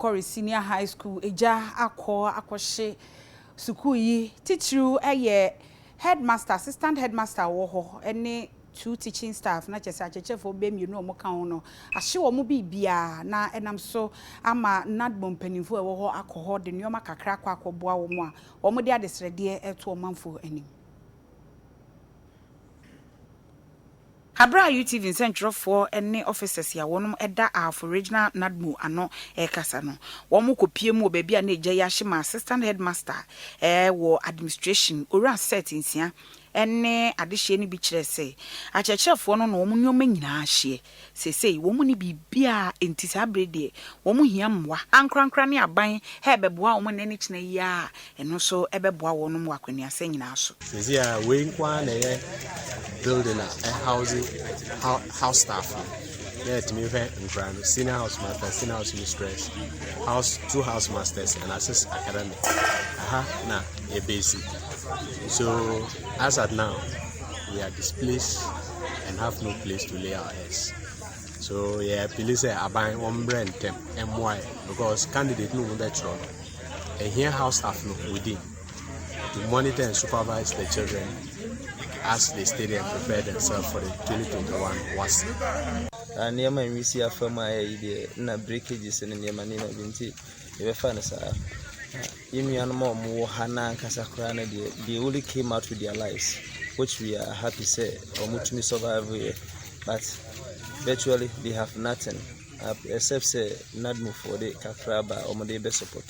Sankore Senior High School egya akɔ akɔhye sukuu yi titiriw yɛ headmaster, assistant headmaster wɔ hɔ ne two teaching staff na kyerɛ sɛ akyerɛkyerɛfoɔ bɛyɛ mmienu a wɔka ho no ahye wɔn biribiara na ɛnam so ama NADMO mpanimfoɔ a ɛwɔ hɔ akɔ hɔ de nneɛma kakra akɔ akɔboa wɔn a wɔde adesrɛdeɛ reto ɔmanfoɔ anim. Bere a UTV nsɛntwerɛfoɔ ne officers a wɔnom da Ahafo Regional NADMO ano rekasa no, wɔn kɔpue mu wɔ baabi a na egya yi ahye ma Assistant Headmaster wɔ Administration, Owura Seth Nsia ne adehyeɛ no bi kyerɛɛ sɛ akyerɛkyerɛfoɔ no na wɔn nneɛma nyinaa ahyeɛ. Seesei wɔn nni biribiara enti saa bere deɛ wɔn hia mmoa. Ankorankora ne aban rebɛboa wɔn nnɛ ne kyena yi ara a, ɛno nso bɛboa wɔn wɔ akwannuasa nyinaa so. Seesei a wei nko ara na ɛyɛ building a ɛhouse house staff no na yɛtumi hwɛ nkora no senior house master, senior house mistress, house two house masters and assist academic. Aha na yɛbɛsi. So as at now, we are displaced and have no place to lay our heads. So yɛ appeal sɛ aban wɔn mbrɛ ntɛm mmoa yɛ because candidate no wɔn bɛtwerɛ no ɛhia house staff no within to monitor and supervise the children as they study and prepare themselves for the 2021 WASSCE. Nneɛma a nwisi afa mu a ɛyɛ yi deɛ na breakages ne nneɛma nneɛma bi nti yɛbɛfa no saa. Yɛn nuanom a wɔwɔ ha no ankasa koraa no deɛ, they only came out with their lives, which we are happy sɛ wɔtumi survive yɛ, but virtually they have nothing except sɛ NADMOfoɔ de kakra aba a wɔde bɛ support.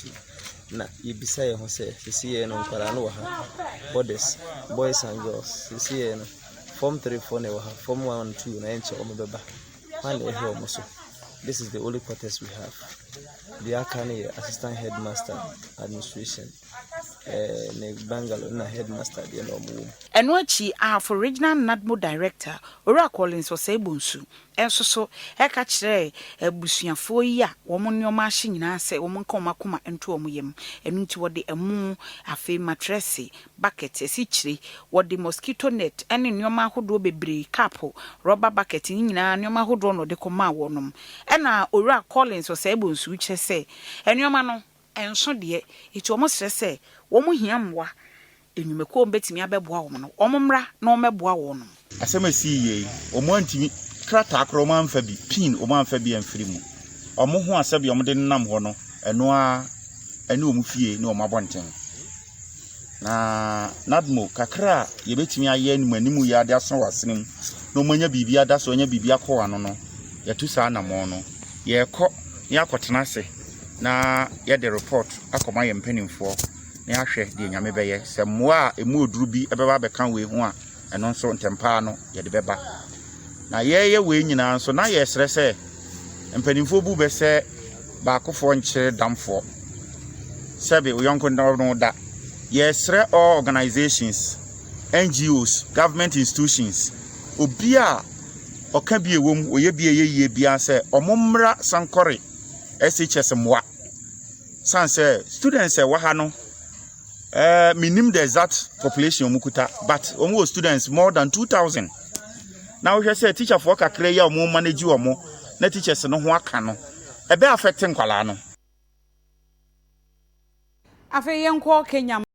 Na yɛbisa yɛn ho sɛ sisi yɛn no nkwadaa no wɔ ha, boarders, boys and girls, sisi yɛn no form 3 4 na ɛwɔ ha, form 1 and 2 na ɛnkyɛ wɔn bɛba. Hwan na ɛhwɛ wɔn so? This is the only quarters we have. Deɛ aka no yɛ assistant headmaster administration ne bungalow na headmaster deɛ na wɔn wɔ mu. Ɛno akyi, Ahafo Regional NADMO Director, Owura Collins Osei Bonsu nso so ɛka kyerɛɛ abusuafoɔ yi a wɔn nneɛma ahye nyinaa sɛ wɔn nka wɔn akoma nto wɔn yam. Ɛno nti wɔde ɛmo, afei matrɛse, bucket, asikyire, wɔde mosquito net ne nneɛma ahodoɔ bebree, cup, rubber bucket ne nyinaa nneɛma ahodoɔ na ɔde kɔmaa wɔnom. Ɛna Owura Collins Osei Bonsu kyerɛ sɛ nneɛma no ɛnso deɛ, eti wɔn srɛ sɛ wɔn hia mmoa nnwumakuo bɛtumi abɛboa wɔn no, wɔn mmra na wɔn mmɛboa wɔn. Asɛm a ɛsii yie yi, wɔn antumi krataa koraa wɔn amfa bi, pin wɔn amfa bi amfiri mu. Wɔn ho asɛbi a wɔde nenam hɔ no, ɛno ara ɛne wɔn fie ne wɔn abɔnten. Na NADMO kakra a yɛbɛtumi ayɛ anim anim yi ade aso wɔ asene mu na wɔn anya biribi ada so anya biribi akɔ wɔn ano no, yɛtu saa anammɔn no. Yɛrekɔ na yɛakɔtena ase na yɛde report akɔma yɛn mpanimfoɔ na yɛahwɛ deɛ Nyame bɛyɛ. Sɛ mmoa a emu oduru bi bɛba abɛka wei ho a, ɛno nso ntɛmpaa no yɛde bɛba. Na yɛreyɛ wei nyinaa nso na yɛsrɛ sɛ mpanimfoɔ bu bɛ sɛ baakofoɔ nkyerɛ damfoɔ. Sɛbe wo yɔnko no da. Yɛsrɛ all organizations, NGOs, government institutions, obi a ɔka bi ɛwɔ mu, ɔyɛ bi a ɛyɛ yie biara sɛ ɔmo mmra Sankore SHS mmoa. San sɛ students a ɛwɔ ha no, menim the exact population ɔmo kuta, but ɔmo wɔ students more than 2000. Na wohwɛ sɛ teacherfoɔ kakra yi a ɔmo manage ɔmo na teachers no ho aka no, ɛbɛ affect nkwalaa no. Afei yɛnkɔ Kenya.